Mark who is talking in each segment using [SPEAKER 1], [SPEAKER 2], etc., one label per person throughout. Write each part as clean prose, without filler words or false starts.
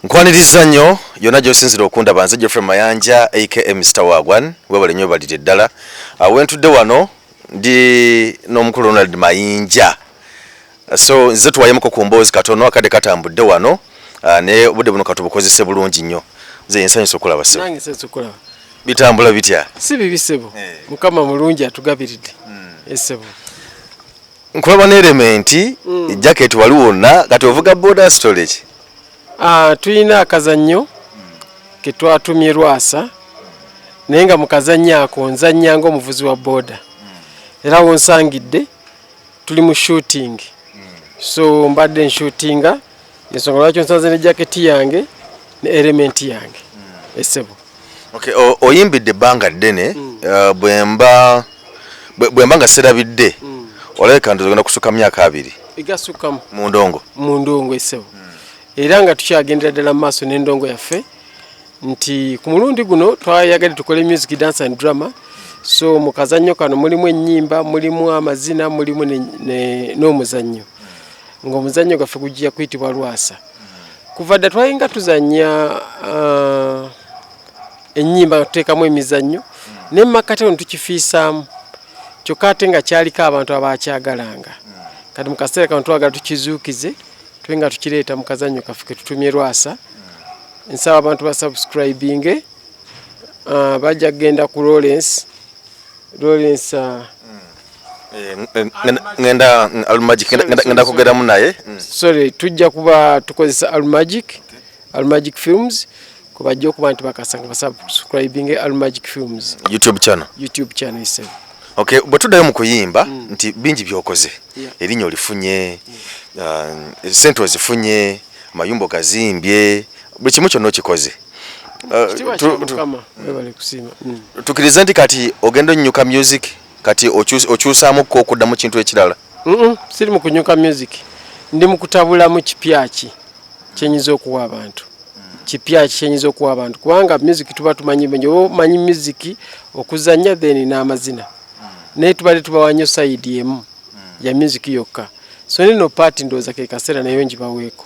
[SPEAKER 1] Nkwaniriza nnyo yonna gy'osinzira okundaba. Nze Geoffrey Mayanja aka Mr Wagwan. Webale nnyo, balire ddala. Wentudde wano ndi n'omukulu Ronald Mayinja, so nze tuwayemuko ku mboozi katono, akadde katambudde wano, naye obudde buno katubukozese bulungi nnyo. Nze nsanyusa okulaba, ssebo.
[SPEAKER 2] Nange nsanyusa okulaba.
[SPEAKER 1] Bitambula bitya?
[SPEAKER 2] Si bibi, ssebo. Mukama mulungi, atugabiridde, essebo.
[SPEAKER 1] Nkulaba ne helmet, jacket wali wonna, kati ovuga boda storage?
[SPEAKER 2] Ah, tulina akazannyo ke twatumye Lwasa, naye nga mu kazannyo ako nzannya ng'omuvuzi wa boda, era wonsangidde tuli mu shooting, so mbadde nshootinga, ensonga lwaki onsanze ne jaketi yange ne helmet yange, essebo.
[SPEAKER 1] Okay, oyimbidde ebbanga ddene. Bwe mba nga serabidde, olabika nti ogenda kusuka myaka 20
[SPEAKER 2] Egasukkamu.
[SPEAKER 1] mu ndongo.
[SPEAKER 2] Mu ndongo, essebo, era nga tukyagendera ddala mu maaso n'endongo yaffe, nti ku mulundi guno twayagadde tukole music, dance and drama. So mu kazannyo kano mulimu ennyimba, mulimu amazina, mulimu n'omuzannyo, ng'omuzannyo gwaffe gujja kuyitibwa Lwasa. Kuva dda twalinga tuzannya ennyimba nga tuteekamu emizannyo, naye mu makkati ono tukifiisaamu, kyokka ate nga kyaliko abantu abakyagalanga. Kati mu kaseera kano twagala tukizuukize, tube nga tukireeta mu kazannyo kaffe ke tutumye Lwasa. Nsaba abantu basubscribinge, bajja kugenda ku Lawrence.
[SPEAKER 1] Ngenda Almagic, ngenda kugeramu naye.
[SPEAKER 2] Sorry, tujja kuba tukozesa Almagic, Almagic Films, kubajja okuba nti bakasanga basubscribinge Almagic Films
[SPEAKER 1] YouTube channel.
[SPEAKER 2] YouTube channel, ssebo.
[SPEAKER 1] Okay, bwe tuddayo mu kuyimba, nti bingi byokoze, erinnya olifunye, sente ozifunye, amayumba ogazimbye, buli kimu kyonna okikoze.
[SPEAKER 2] Kitiibwa kya Mukama, webale kusiima.
[SPEAKER 1] Tukirize nti kati ogenda onnyuka music, kati okyusaamuko okudda mu kintu ekirala?
[SPEAKER 2] Siri mu kunyuka music, ndi mu kutabulamu kipya ki kyenyinza okuwa abantu, kipya ki kyenyinza okuwa abantu, kubanga music tuba tumanyi bengi, oba omanyi music okuzanya then n'amazina, naye tubadde tubawa nnyo side emu ya music yokka. So nino part ndowooza ke kaseera nayo ngibaweeko.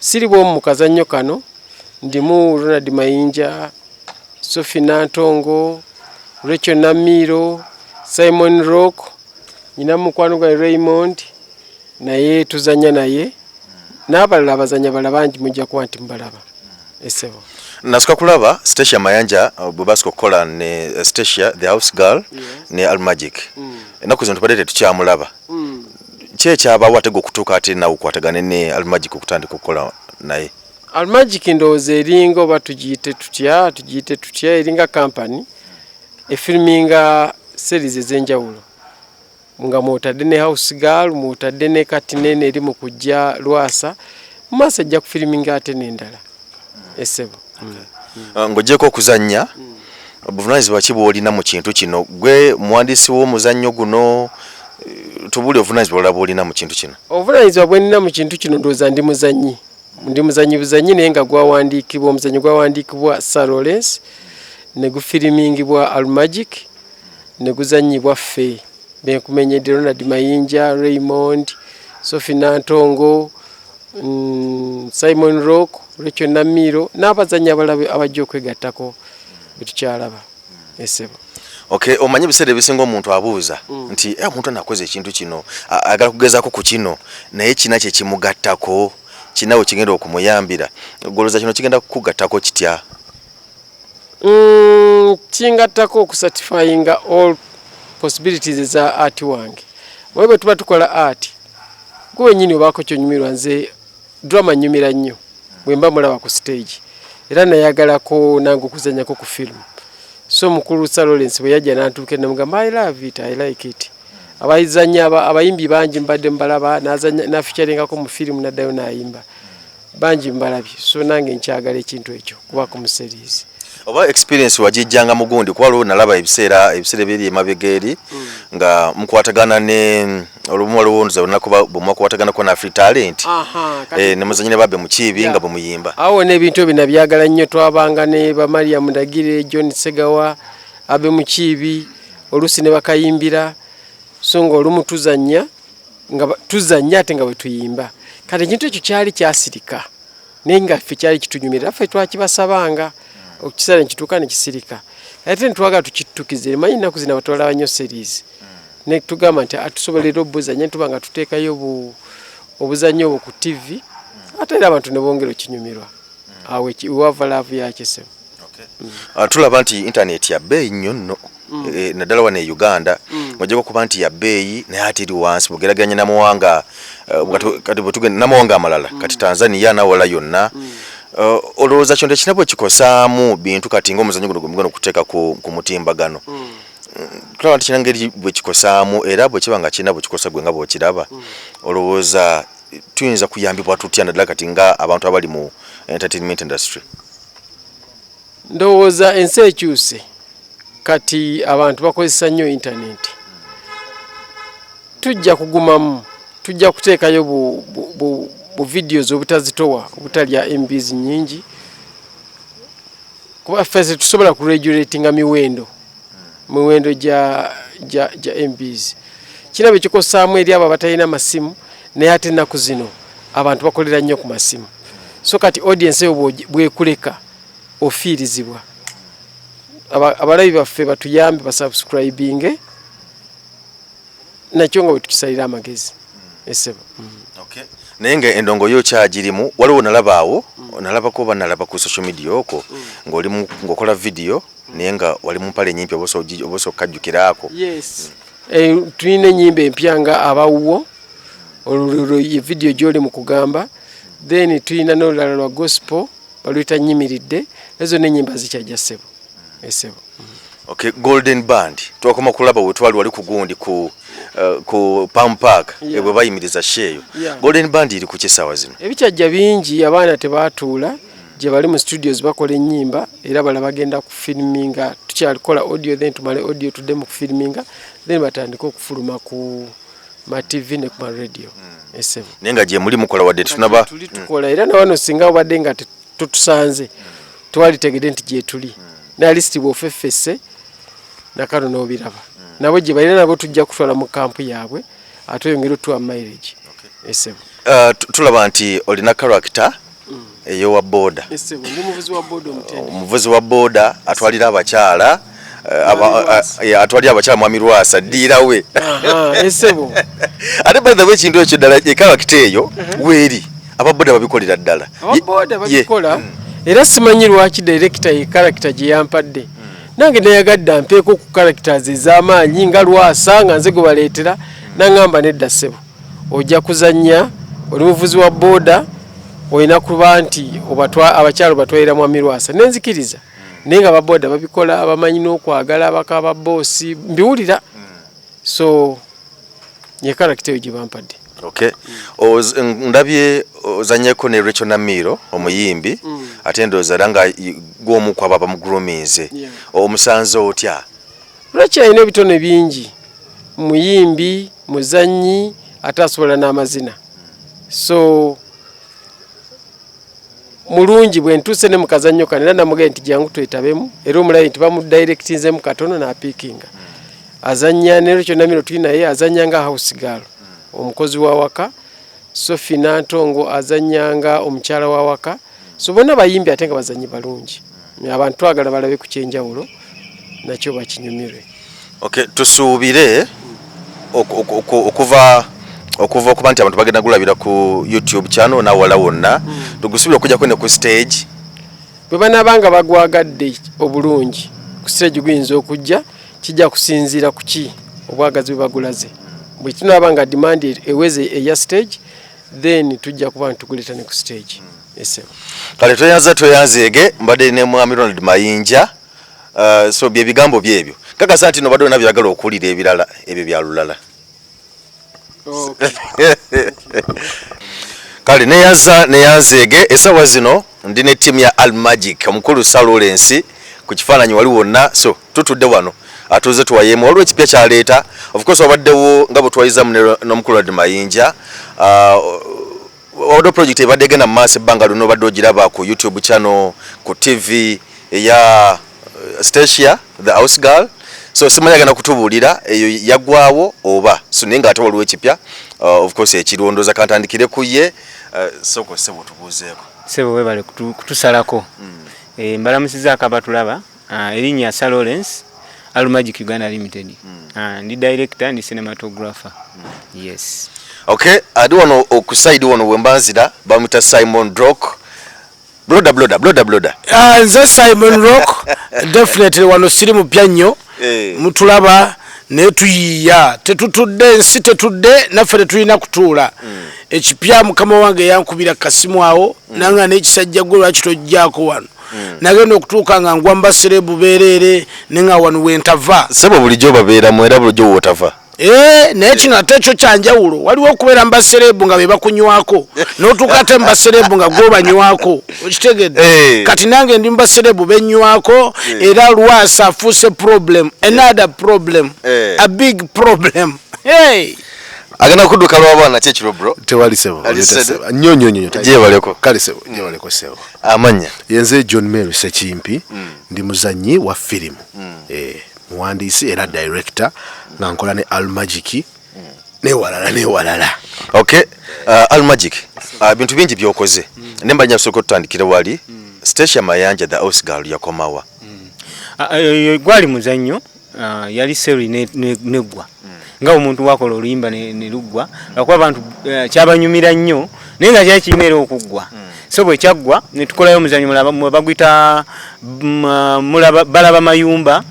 [SPEAKER 2] Siri bwomu mu kazannyo kano, ndimu Ronald Mayinja, Sophie Nantongo, Rachel Namiro, Simon Rock, nyina mukwano gwa Raymond, naye tuzanya naye n'abalala abazanya bala bangi, mujja kuba nti mubalaba, esebo.
[SPEAKER 1] Nasooka kulaba Stacia Mayanja, bwe basooka okukola ne Stacia the house girl ne Almagic. Ennaku zino tubadde tetukyamulaba. Ki ekyabaawo ate gwe okutuuka ate nawe okwatagane ne Almagic okutandika okukola naye?
[SPEAKER 2] Almagic ndowooza eringa, oba tugiyite tutya, eringa company efilminga series ez'enjawulo, nga mwotadde ne House Girl, mwotadde ne kati nene eri mu kujja Lwasa, mu maaso ejja kufilminga ate n'endala, esebo.
[SPEAKER 1] Ng'oggyeko okuzannya, obuvunanyizibwa ki bw'olina mu kintu kino? Gwe muwandiisi w'omuzannyo guno, tubuulire obuvunanyizibwa bulala bw'olina mu kintu kino.
[SPEAKER 2] Obuvunanyizibwa bwe nnina mu kintu kino, ndowooza ndi muzannyi, ndi muzannyi buzannyi, naye nga gwawandiikibwa, omuzannyo gwawandiikibwa Sir Lawrence, ne gufirimingibwa Almagic, ne guzannyibwa ffe benkumenyedde: Ronald Mayinja, Raymond, Sophie Nantongo, Simon Rock, Rachel Namiro n'abazannyi abalala abajja okwegattako betukyalaba, esebo.
[SPEAKER 1] Okay, omanyi ebiseera ebisinga omuntu abuuza nti, omuntu anakoze ekintu kino, ayagala kugezaako ku kino, naye kina kye kimugattako, kina we kigenda okumuyambira. Golooza kino kigenda kukugattako kitya?
[SPEAKER 2] Kingattako okusatisfyinga all possibilities eza art wange. Oba bwe tuba tukola art, gwe wennyini obaako kyonyumirwa. Nze drama nnyumira nnyo bwe mba mulaba ku stage, era nayagalako nange okuzannyako ku film. So mukulu Sir Lawrence bwe yajja nantuuka, namugamba, "I love it, I like it." Abayizannya abayimbi bangi mbadde mbalaba, nazannya nafeaturingako mu film, naddayo nayimba, bangi mbalabye, so nange nkyagala ekintu ekyo kubako mu series.
[SPEAKER 1] Oba experience wagijjanga mugundi, kuba waliwo nalaba ebiseera ebiri emabega eri nga mukwatagana ne olumu, waliwo nze olunaku bwe mwakwataganako na Free Talent, ne muzannya ne Babbe Mukiibi nga bwe muyimba.
[SPEAKER 2] Awo n'ebintu ebyo nabyagala nnyo. Twabanga ne ba Mariam Ndagire, John Segawa, Abe Mukiibi, oluusi ne bakayimbira, so nga olumu tuzannya nga tuzannya ate nga bwe tuyimba. Kati ekintu ekyo kyali kyasirika. Naye nga ffe kyali kitunyumira, ffe twakibasabanga ekiseera nekituuka nekisirika, ate netwagala tukittukize. Manyi ennaku zino abatwala nnyo series, ne tugamba nti atusobolera obuzanya, tuba nga tuteekayo obuzannyo obwo ku TV, ate era abantu ne bongera okinyumirwa. Awo wava love yakisebo.
[SPEAKER 1] Tulaba nti internet ya bbeeyi nnyo nno, naddala wano e Uganda. Ojjako kuba nti ya bbeeyi, naye ate eri wansi bw'ogeraganya n'amawanga, kati bwe tugenda n'amawanga amalala, kati Tanzania nawala yonna. Olowooza kyo tekirina bwe kikosaamu bintu kati ng'omuzannyo guno gwe mugenda okuteeka ku mutimbagano? Tulaba nti kirina ngeri bwe kikosaamu, era bwe kiba nga kirina bwe kikosa, gwe nga bw'okiraba, olowooza tuyinza kuyambibwa tutya, naddala kati nga abantu abali mu entertainment industry?
[SPEAKER 2] Ndowooza ensi ekyuse, kati abantu bakozesa nnyo intaneti. Tujja kugumamu, tujja kuteekayo bu videos obutazitowa, obutalya MBs nnyingi, kuba ffe tetusobola kuregulatinga miwendo gya MBs. Kiraba ekikosaamu eri abo abatalina masimu, naye ate ennaku zino abantu bakolera nnyo ku masimu, so kati audience eyo bwekuleka ofiirizibwa. Abalabi baffe batuyambe basubscribinge, nakyo nga bwe tukisalira amagezi, esebo.
[SPEAKER 1] Naye nga endongo yo kyagirimu, waliwo nalaba awo, nalabako oba nalaba ku social media okwo ng'oli ng'okola video, naye nga wali mu mpale nyimpi, oba osobola okukajjukiraako?
[SPEAKER 2] Yes. Tulina ennyimba empya nga Abawuwo, olwo ye video gy'oli mu kugamba. Then tulina n'olulala lwa gospel baluyita Nyimiridde. Ezo n'ennyimba zikyajja, ssebo, esebo.
[SPEAKER 1] Okay, Golden Band twakoma kulaba we twali wali ku gundi ku Palm Park, bwe bayimiriza show eyo. Golden Band eri ku kisaawa zino?
[SPEAKER 2] Ebikyajja bingi, abaana tebaatuula, gye bali mu studios bakola ennyimba, era bala bagenda kufilminga. Tukyalikola audio, then tumale audio tudde mu kufilminga, then batandike okufuluma ku ma TV ne ku ma radio, esebo.
[SPEAKER 1] Naye nga gye muli mukola, wadde tetunaba?
[SPEAKER 2] Tuli tukola, era na wano singa obadde nga totusanze twalitegedde nti gyetuli, naye at least bw'ofeffesse nakano n'obiraba, nabo gye balina, nabo tujja kutwala mu kampu yaabwe ate oyongere otuwa mileage, esebo.
[SPEAKER 1] Tulaba nti olina character eyowa boda.
[SPEAKER 2] Esebo, ndi muvuzi wa boda omutende.
[SPEAKER 1] Omuvuzi wa boda atwalira abakyala, atwalira abakyala Mwami Lwasa ddiirawe.
[SPEAKER 2] Aha, esebo.
[SPEAKER 1] Ate by the way, ekintu ekyo ddala, echaracter eyo weeri, ababoda babikolera ddala.
[SPEAKER 2] Ababoda babikola, era simanyi lwaki director ye character gye yampadde. Nange nayagadde ampeeko ku characters ez'amaanyi nga Lwasa, nga nze gwe baleetera, naŋŋamba nedda ssebo, ojja kuzannya oli muvuzi wa boda, olina kuba nti abakyala obatwalira Mwami Lwasa. Nenzikiriza, naye nga ababoda babikola, bamanyi n'okwagala abaka ba boosi, mbiwulira, so ye character eyo gye bampadde.
[SPEAKER 1] Okay. Ndabye ozanyeko ne Rachel Namiro omuyimbi, ate ndowooza era nga gw'omu ku abo abamugroominze. Omusanze otya?
[SPEAKER 2] Lwaki, alina ebitone bingi, muyimbi, muzannyi, ate asobola n'amazina, so mulungi. Bwe ntuuse ne mu kazannyo kano, era namugambye nti jangu twetabemu, era omulabi nti bamudirectinzemu katono n'apiikinga azannya. Ne Rachel Namiro tuli naye, azannya nga house girl, omukozi wa waka. Sophie Nantongo azannya nga omukyala wa waka. So bonna bayimbi ate nga bazannyi balungi. Abantu twagala balabe ku kyenjawulo, nakyo bakinyumirwe.
[SPEAKER 1] Okay, tusuubire okuva okuba nti abantu bagenda gulabira ku YouTube channel nawala wonna, tugusuubire okujjako ne ku stage?
[SPEAKER 2] Bwe banaaba nga bagwagadde obulungi, ku stage guyinza okujja. Kijja kusinziira ku ki obwagazi bwe bagulaze. Bwe tunaaba nga demand eweze eya stage, then tujja kuba ntituguleeta ne ku stage, esebo.
[SPEAKER 1] Kale tweyanza, tweyanzeege. Mbadde ne Mwami Ronald Mayinja. So bye bigambo byebyo, kakasa nti nobadde olina byagala okuwulira ebirala, ebyo bya lulala. Kale neyanza, neyanzeege. Essaawa zino ndi ne ttiimu ya Al Magic, omukulu Sir Lawrence ku kifaananyi wali wonna. So tutudde wano, atuuze tuwayeemu, waliwo ekipya kyaleeta. Of course wabaddewo nga bwe twayizamu n'omukulu Ronald Mayinja, wabaddewo project ebadde egenda mu maaso ebbanga luno, obadde ogiraba ku YouTube channel, ku TV, eya Stacia the house girl. So simanyi agenda kutubuulira eyo yaggwawo oba so, naye ng'ate waliwo ekipya, of course ekirondooza. Kantandikire ku ye, sooka osebo tubuuzeeko.
[SPEAKER 3] Sebo webale kutusalako. Mbalamusizaako abatulaba. Erinnya Sir Lawrence, Almagic Uganda Limited. Ndi director, ndi cinematographer. Yes.
[SPEAKER 1] Okay, adi wano oku side wano wembanzira bamwita Simon Rock. Broda broda broda broda.
[SPEAKER 4] Nze Simon Rock, definitely wano siri mupya nnyo. Mutulaba naye tuyiiya, tetutudde, ensi tetudde, naffe tetulina kutuula. Ekipya mukama wange yankubira kasimu awo, nanga n'ekisajja gwe lwaki tojjaako wano. Nagenda okutuuka nga ngwa mu ba celeb beereere, ne nga wano wentava.
[SPEAKER 1] Sebo bulijjo babeeramu era bulijjo wootava.
[SPEAKER 4] Naye kino ate ekyo kyanjawulo, waliwo okubeera mu ba celeb nga be bakunywako, n'otuuka ate mu ba celeb nga gwobanywako, okitegedde? Kati nange ndi mu ba celeb benywako, era Lwasa afuuse problem, another problem, a big problem, hey!
[SPEAKER 1] Agenda kudduka lw'abaana ki ekiro bro?
[SPEAKER 5] Tewali sebo.
[SPEAKER 1] Ali sede.
[SPEAKER 5] Nnyo nnyo nnyo.
[SPEAKER 1] Gyebaleko.
[SPEAKER 5] Kale sebo, gyebaleko sebo.
[SPEAKER 1] Amanya?
[SPEAKER 5] Yenze John Mary Sekimpi, ndi muzannyi wa firimu, muwandiisi era director, nga nkola ne Almagic newalala newalala.
[SPEAKER 1] Okay, Almagic, bintu bingi byokoze. Ne mbanya kusooka tutandikire wali. Stecia Mayanja the house girl yakomawa?
[SPEAKER 3] Gwali muzannyo, yali seri neggwa nga omuntu wakola oluyimba ne luggwa, lwakuba abantu kyabanyumira nnyo, naye nga kyali kirina era okuggwa. So bwe kyaggwa ne tukolayo omuzannyo mulala baguyita mulaba balaba mayumba,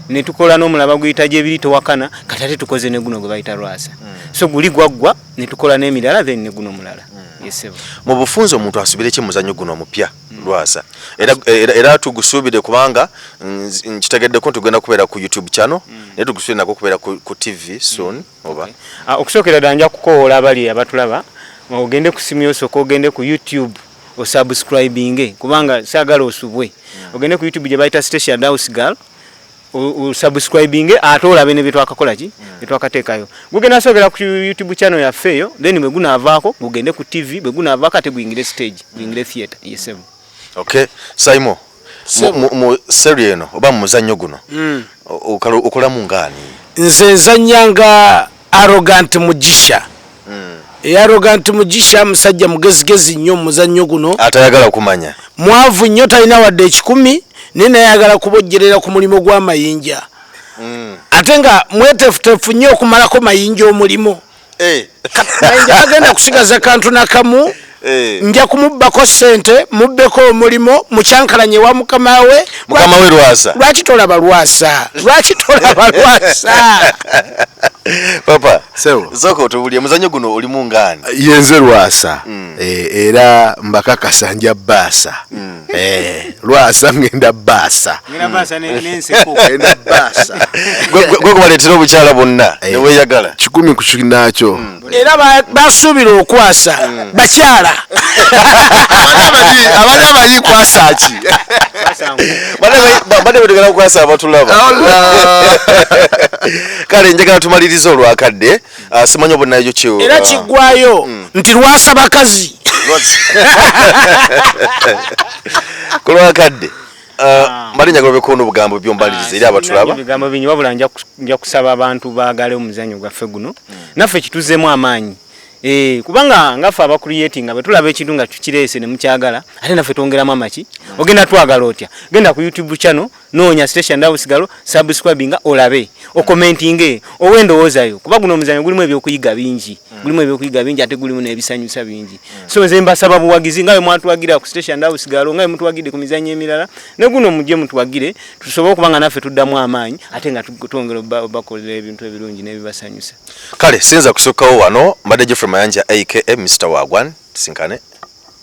[SPEAKER 3] ne tukola n'omulala baguyita Gyebiri Towakana. Kati ate tukoze ne guno gwe bayita Lwasa. So guli gwaggwa ne tukola n'emirala, then ne guno mulala. Yes, sebo.
[SPEAKER 1] Mu bufunze omuntu asubire ki muzannyo guno omupya Lwasa? Era tugusuubire kubanga nkitegeddeko nti tugenda kubeera ku YouTube channel, naye tugusuubire nako kubeera ku TV soon oba?
[SPEAKER 3] Okusookera ddala nja kukowoola abali abatulaba, ogende ku simu yo, osooka ogende ku YouTube osubscribinge, kubanga saagala osubwe. Ogende ku YouTube gye bayita Stecia House Girl, osubscribinge ate olabe ne byetwakakola ki byetwakateekayo. Gugenda sookera ku YouTube channel yaffe eyo, then bwe gunaavaako gugende ku TV, bwe gunaavaako ate guyingire stage, guyingire theatre. Yes, sebo.
[SPEAKER 1] Okay, Simon, mu seri eno oba mu muzannyo guno okolamu ngaani?
[SPEAKER 4] Nze nzannya nga Arrogant Mugisha. Arrogant Mugisha musajja mugezigezi nnyo mu muzannyo guno.
[SPEAKER 1] Atayagala kumanya.
[SPEAKER 4] Mwavu nnyo, talina wadde 100, naye nayagala kubojjerera ku mulimu gw'amayinja, ate nga mweteefuteefu nnyo okumalako Mayinja omulimu. Mayinja agenda kusigaza kantu nakamu. Nja kumubbako ssente, mubbeko omulimu, mukyankalanye wa mukama we.
[SPEAKER 1] Mukama we Lwasa.
[SPEAKER 4] Lwaki tolaba Lwasa? Lwaki tolaba Lwasa?
[SPEAKER 1] Papa.
[SPEAKER 5] Sebo.
[SPEAKER 1] Sooka otubulye muzannyo guno olimu ngaani?
[SPEAKER 5] Yenze Lwasa. Era mbakakasa nja baasa. Lwasa ngenda baasa.
[SPEAKER 3] Ngenda baasa n'enseko.
[SPEAKER 5] Ngenda baasa.
[SPEAKER 1] Gwe kubaleetera obukyala bwonna neweeyagala.
[SPEAKER 5] 100 ku kinaakyo.
[SPEAKER 4] Era basuubira okwasa bakyala.
[SPEAKER 5] Abali amanyi kwasa ki?
[SPEAKER 1] Badde betugenda kukwasa abatulaba. Kale njagala tumalirize olwakadde. Simanyi obunayo ki.
[SPEAKER 4] Era kiggwayo nti Lwasa bakazi.
[SPEAKER 1] Ku lwakadde mbadde njagala obeko n'obugambo byombaliriza eri abatulaba.
[SPEAKER 3] Ebigambo bingi, wabula nja kusaba abantu baagale omuzannyo gwaffe guno, naffe kituzzemu amaanyi. Kubanga ngaffe aba creating bwe tulaba ekintu nga tukireese ne mukyagala, ate naffe twongeramu amaki. Ogenda twagala otya? Genda ku YouTube channel, noonya Stecia House Girl, subscribinga, olabe, ocommentinge, owe endowoozayo, kuba guno omuzannyo gulimu ebyokuyiga bingi, gulimu ebyokuyiga bingi, ate gulimu n'ebisanyusa bingi. So nze mbasaba buwagizi nga bwe mwatuwagira ku Stecia House Girl, nga bwe mutuwagidde ku mizannyo emirala, ne guno mujje mutuwagire, tusobole okuba nga naffe tuddamu amaanyi, ate nga twongera obakolera ebintu ebirungi n'ebibasanyusa.
[SPEAKER 1] Kale siyinza kusukkawo wano. Mbadde Jeffrey Mayanja aka Mr Wagwan. Tusinkane.